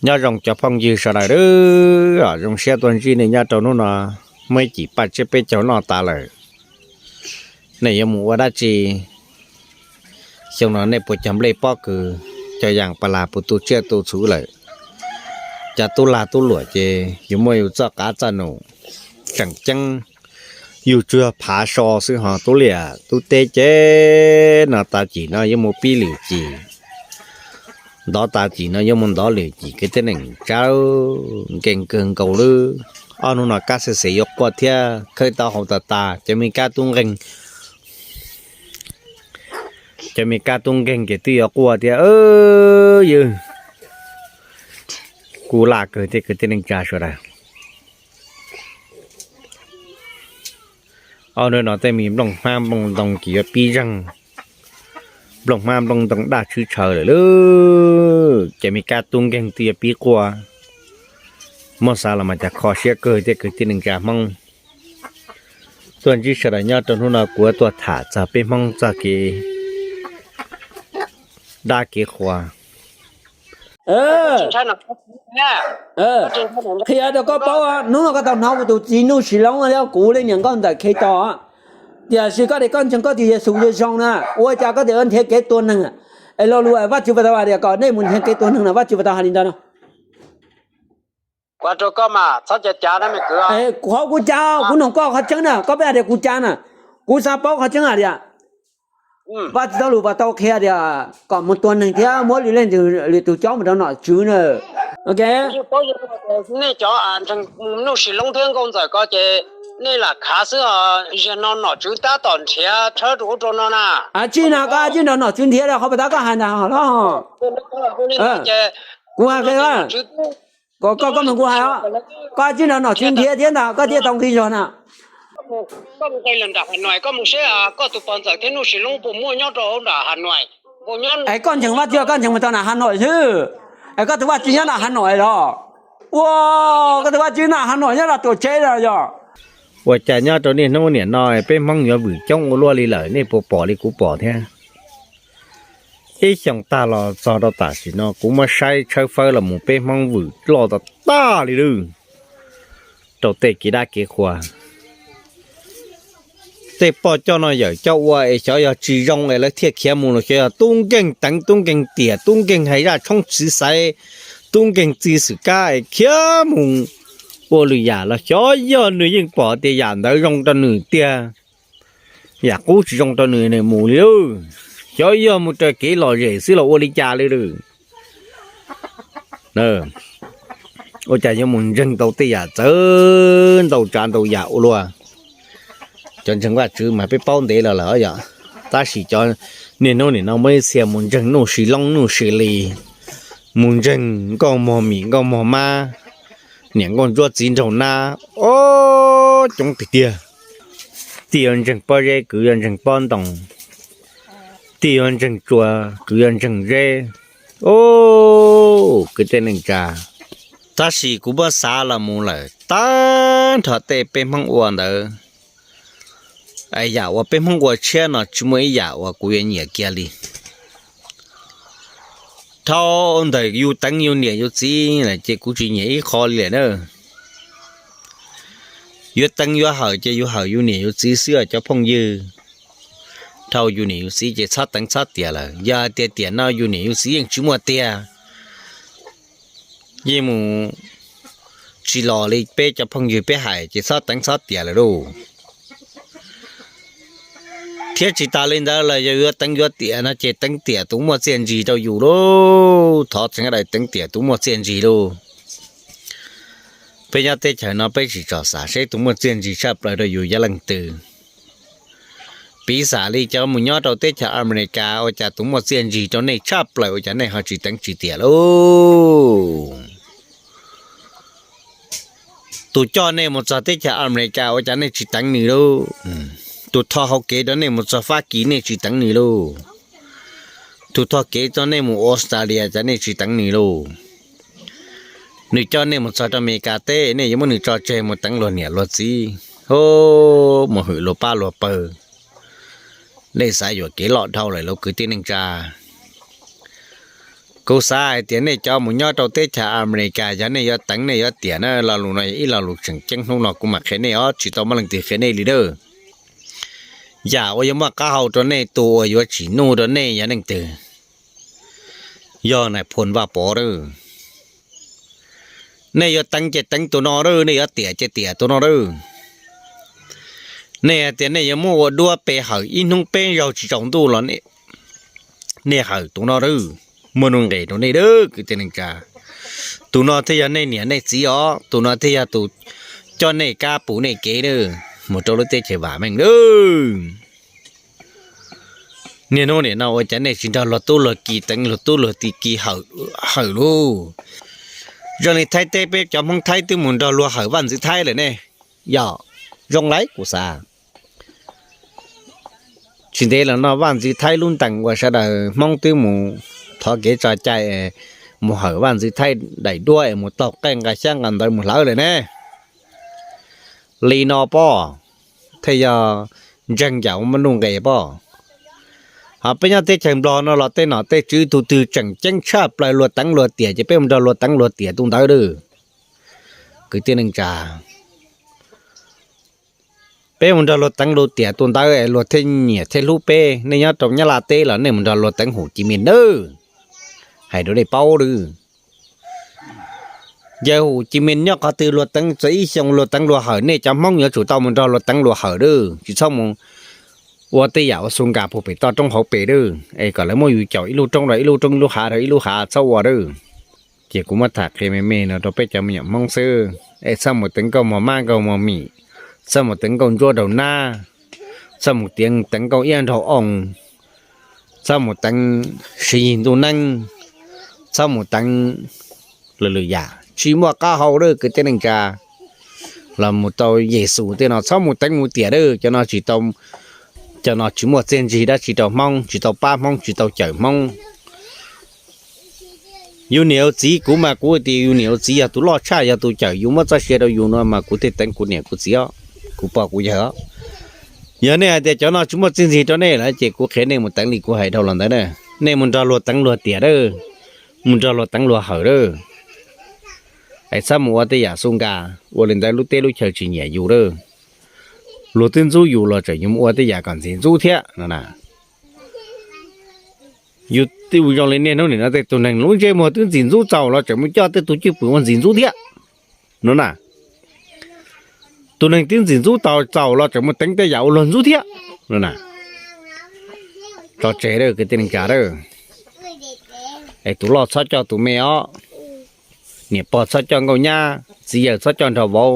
Nyob zoo cov phooj ywg sawv daws, zoo siab tuaj ntsib nej nyob rau hnub no. Muaj ib cim paj tsiab peb caug noj tas lawm, nej yuav mus ua dab tsi? Xyoo no nej puas cog nplej pob kws, cov yaas pas las puas tu tsiaj tu txhu lawm? Cov tub lag tub luam ces yus muaj yus txoj qav txoj num, tseem ceeb yus tsuas yog phav so xwb ho tub liam tub teb ces no tas cim no yuav mus pib lwm cim, ntov tas cim no yuav mus ntov lwm cim, kwv tij neej tsa, nkeeg kawg nkaus lawm. Ob hnub no kab xwb xes yuav quaj thiab khawb taub hau tas tas, cov me kab tub nkeeg, cov me kab tub nkeeg ces twb yuav quaj thiab. Ywg, kuv laj kawg thiab kwv tij neej tsa sawv daws. Ob hnub no tej me nplooj hmab nplooj ntoo ces yuav pib zeeg, nplooj hmab nplooj ntoo daj tshwb tshaw lawm lauj, ces me kab tub nkeeg twb yuav pib quaj. Muab xav los mas cas kho siab kawg thiab kwv tij neej tsa Hmoob. Tuaj ntsib sawv daws nyob rau hnub no kuv yuav tuaj tham txog peb Hmoob txoj kev dab kev qhuas. Qhia rau koj paub, hnub no koj tau hnov kuv tus txiv Nuj Sis Loob thiab kuv li niam nkauj ntawm Khetos, tiam sis koj tias koj ntseeg koj tus Yexus zoo zoo na, ua cas koj tias nrhiav kev tua neeg? Es lo lus Vajtswv puas tau hais tias kom nej mus nrhiav kev tua neeg no, Vajtswv puas tau hais li ntawd no? Qhov kuv cas, kuv nug koj qhov tseeb na, koj peb hais tias kuv cas na, kuv xav paub qhov tseeb hais tias Vajtswv txoj lus puas tau qhia tias kom mus tua neeg thiab muab lwm leej twg lwm tus cob mus rau nom tswv na? Nej cov Nuj Sis Loob thiab nkauj ntxawm ko ces nej lam khav xwb os, zaum no nom tswv tab tom nrhiav tshawb rau ub rau no na. Tsis na, koj tsis nrog nom tswv nrhiav, qhov puas tab koj hais ntag los? Kuv hais qhia, koj koj mloog kuv hais os, koj tsis nrog nom tswv nrhiav thiab ntag koj thiaj tau nqi zog na. Koj mus nram Hav Nois koj mus seb koj tus pog ntxawm thiab Nuj Sis Loob puas muaj nyob rau hauv nram Hav Nois. Es koj ntseeg Vajtswv koj ntseeg mus tau nram Hav Nois xwb, es koj tus Vajtswv nyob nram Hav Nois los? Ua, koj tus Vajtswv nram Hav Nois nyob rau tuam tsev los yog? Ua cas nyob rau niaj hnub niam no peb Hmoob yuav vwm coob ua luaj li lawm, nej puas pom li kuv pom thiab? Ib xyoos tag los txog rau tam sim no kuv muab saib tshawb fawb los mus peb Hmoob vwm loj tag tag li lawm rau tej kev dab kev qhuas. Tej poj coj no yawm coj ua es xyov yog tsis zoo es lawv thiaj khiav mus los xyov yog tub nkeeg teev tub nkeeg tiam tub nkeeg hais zaj tshoob txiv xaiv, tub nkeeg txi xwm kab es khiav mus ua lwm yam los xyov yog nws yeej pom tias yam ntawd zoo rau nws tiag, yam qub tsis zoo rau nws nws mus li. Xyov yog mus raws kev lom zem xwb los ua li cas li lawm. Ua cas yuav mus ntseeg tau tej yam txawv ntau tsav ntau yam ua luaj. Cov ntseeg Vajtswv mas peb paub ntev los lawm yom, tab sis cov niaj hnub nim no muaj ib txhia mus ntseeg Nuj Sis Loob Nuj Sis Lis, mus ntseeg nkauj mog mim nkauj mog mab, niam nkauj ntsuab txiv nraug nab, o, coob tiag tiag. Tij yuav ntseeg pob zeb, kwv yuav ntseeg pob ntoo, tij yuav ntseeg tsua, kwv yuav ntseeg zeb. O, kwv tij neej tsa, tab sis kuv muab xav los mus lawm tag nrho tej peb Hmoob ua ntawd, yam uas peb Hmoob ua tshiab no tsis muaj ib yam uas kuv yuav nyiam kiag li. Dhau ntawm yus teev yus niam yus txiv lawm ces kuv tsis nyiam ib qho li lawm na. Yuav teev yuav hawm ces yus hawm yus niam yus txiv xwb os cov phooj ywg. Dhau yus niam yus txiv ces txhob teev txhob tiam lawm, yog hais tias tiam no yus niam yus txiv yeej tsis muaj tiag, yeej mus tsis los li peb cov phooj ywg peb hais ces txhob teev txhob tiam lawm lauj. Thiab tsis tas li ntawd los yog yuav teev yuav tiam no ces teev tiam tus muaj txiaj ntsig rau yus lauj, thov txhua daim teev tiam tus muaj txiaj ntsig lauj. Peb nyob teb chaws no peb tsis txhob xav seb tus muaj txiaj ntsig tshaj plaws rau yus yog leej twg. Piv xam li cov mus nyob rau teb chaws Amelikas ua cas tus muaj txiaj ntsig rau nej tshaj plaws ua cas nej ho tsis teev tsis tiam lauj? Tus coj nej mus txog teb chaws Amelikas ua cas nej tsis teev nws lauj? Tus tho hau kev rau nej mus txog Fab Kis nej tsis teev nws lauj? Tus tho kev rau nej mus Australia cas nej tsis teev nws lauj? Nws coj nej mus txog rau Amelikas teb nej yuav muab nws tso tseg mus teev luag niam luag txiv, mus hwm luag pab luag pawg. Nej xav yuam kev loj dhau lawm lauj kwv tij neej tsa. Kuv xav hais tias nej cov mus nyob rau teb chaws Amelikas yog nej yuav teev nej yuav tiam na, lo lus no yog ib lo lus tseem ceeb hnub no kuv mam qhia nej os, tsis tau muaj leej twg qhia nej li dab. Yam uas yuav muaj qab hau rau nej, tus uas yuav tsim nuj rau nej yog leej twg? Yog nais phoo Vaj Pov dab. Nej yuav teev ces teev tus no dab, nej yuav tiam ces tiam tus no dab. Nej hais tias nej yuav muab ua duab pe hawm ib hnub peb zaug tsis tsaus ntuj los nej hawm tus no dab, muaj nuj nqis rau nej dab kwv tij neej tsa. Tus no thiaj yog nej niam nej txiv os, tus no thiaj yog tus coj nej kab pum nej kev dab, mus rau lub teb chaws vam meej dab. Niaj hnub nim no ua cas nej tsis nrog luag tub luag ki teev, luag tub luag ki hawm lub? Zoo li Thaib teb peb cov Hmoob Thaib twb mus nrog luag hawm vaj ntxwv Thaib lawm ne. Yog zoo lawm kuv xav. Tsis ntev los no vaj ntxwv Thaib lub ntees uas sawv daws Hmoob twb mus thov kev tso cai es mus hawm vaj ntxwv Thaib daim duab es mus taug qeej nqa xyab nqa ntawv mus hlawv lawm ne. Li no pob, thiaj yog ntseeg yam uas muaj nuj nqis pob. Ho peb nyob teb chaws Nplog no los tej nom tej tswv tus twg tseem ceeb tshaj plaws luag teev luag tiam ces peb mus nrog luag teev luag tiam tus ntawd dab. Kwv tij neej tsa, peb mus nrog luag teev luag tiam tus ntawd es luag thiaj nyiam thiaj hlub peb. Nej nyob rau Nyab Laj teb los nej mus nrog luag teev Hum Ci Mis dab. Hais rau nej paub dab. Yawg Hum Ci Mis nyob qhov twg luag teev txog ib xyoos luag teev luag hawm, nej cov Hmoob yuav tsum tau mus nrog luag teev luag hawm dab, tsis txhob mus ua tej yam ua xu nkas puag pem toj roob hauv pes dab, es kom lawv muab yus caum ib lub roob rau ib lub roob, ib lub hav rau ib lub hav, txhob ua dab. Ces kuv muab tham qhia me me no rau peb cov me nyuam Hmoob xwb, es txhob mus teev nkauj mos mab nkauj mos mim, txhob mus teev nkauj ntsuab nraug nab, txhob mus teev nkauj iab nraug oo, txhob mus teev siv yig ntuj neeb, txhob mus teev lwm lwm yam tsis muaj qab hau dab kwv tij neej tsa. Los mus tau Yexus tej no txhob mus teev mus tiam dab, cov no tsis tau, cov no tsis muaj txiaj ntsig dab tsi rau Hmoob, tsis tau pab Hmoob, tsis tau cawm Hmoob. Yus niam yus txiv, kuv mas kuv tias yus niam yus txiv yog tus loj tshaj, yog tus cawm yus, muab txoj sia rau yus no mas kuv thiaj teev kuv niam kuv txiv os, kuv pog kuv yawg os. Yog nej hais tias cov no tsis muaj txiaj ntsig rau nej lawm ces kuv qhia nej mus teev li kuv hais dhau los ntawd na. Nej mus nrog luag teev luag tiam dab, mus nrog luag teev luag hawm dab. Es txhob mus ua tej yam xu nkas, ua li ntawd lub teb lub chaw tsis nyiam yus dab. Luag twb ntxub yus los tseem yuav mus ua tej yam kom ntxim ntxub thiab no na. Yus twb zoo li niaj hnub nim no tej tus neeg lub ntsej muag twb ntxim ntxub txaus los tseem mus coj tej tus cwj pwm ua ntxim ntxub thiab no na. Tus neeg twb ntxim ntxub tau txaus los tseem mus teev tej yam ua luag ntxub thiab no na. Tso tseg dab kwv tij neej tsa dab. Es tus loj txhob coj tus me os. Niam pog txhob coj nkauj nyab, txiv yawg txhob coj nraug vauv,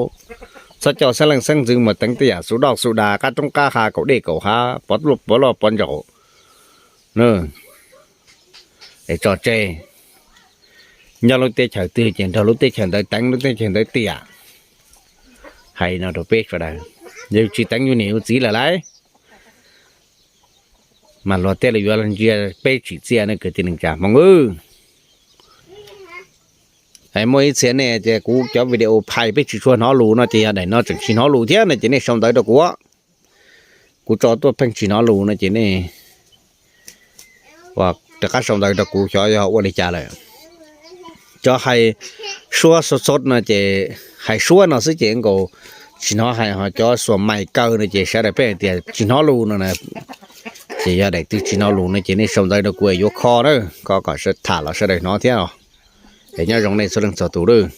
txhob coj xeeb leej xeeb ntxwv mus teev tej yam xu doj xu das qab roob qab hav, kaum dej kaum hav, pov loj pov ntsaum. Es tso tseg, nyob lub teb chaws twg ces nrog lub teb chaws ntawd teev, lub teb chaws ntawd tiam. Hais no rau peb sawv daws, yus tsis teev yus niam yus txiv lawm lauj, mas luag tej los yuav ntsia peb tsim txiaj ne kwv tij neej tsa Hmoob. Muaj ib txhia nej tias kuv cov video phais pheej tsis tshua hnov lus no ces yog daim no tseem tsis hnov lus thiab no ces nej sau ntawv rau kuv. Kuv tso tuaj pheej tsis hnov lus no ces nej rov qab sau ntawv rau kuv xyov yog ua li cas lawm. Cov hais suab xov xov no ces hais suab no xwb ces nkaus tsis hnov hais, ho cov xuas mais kaw no ces sawv daws pheej hais tias tsis hnov lus no na. Ces yog daim twg tsis hnov lus no ces nej sau ntawv rau kuv yuav kho na, kho kom tham los sawv daws hnov thiab os. Es nyob zoo nej txhua leej txhua tus lawm.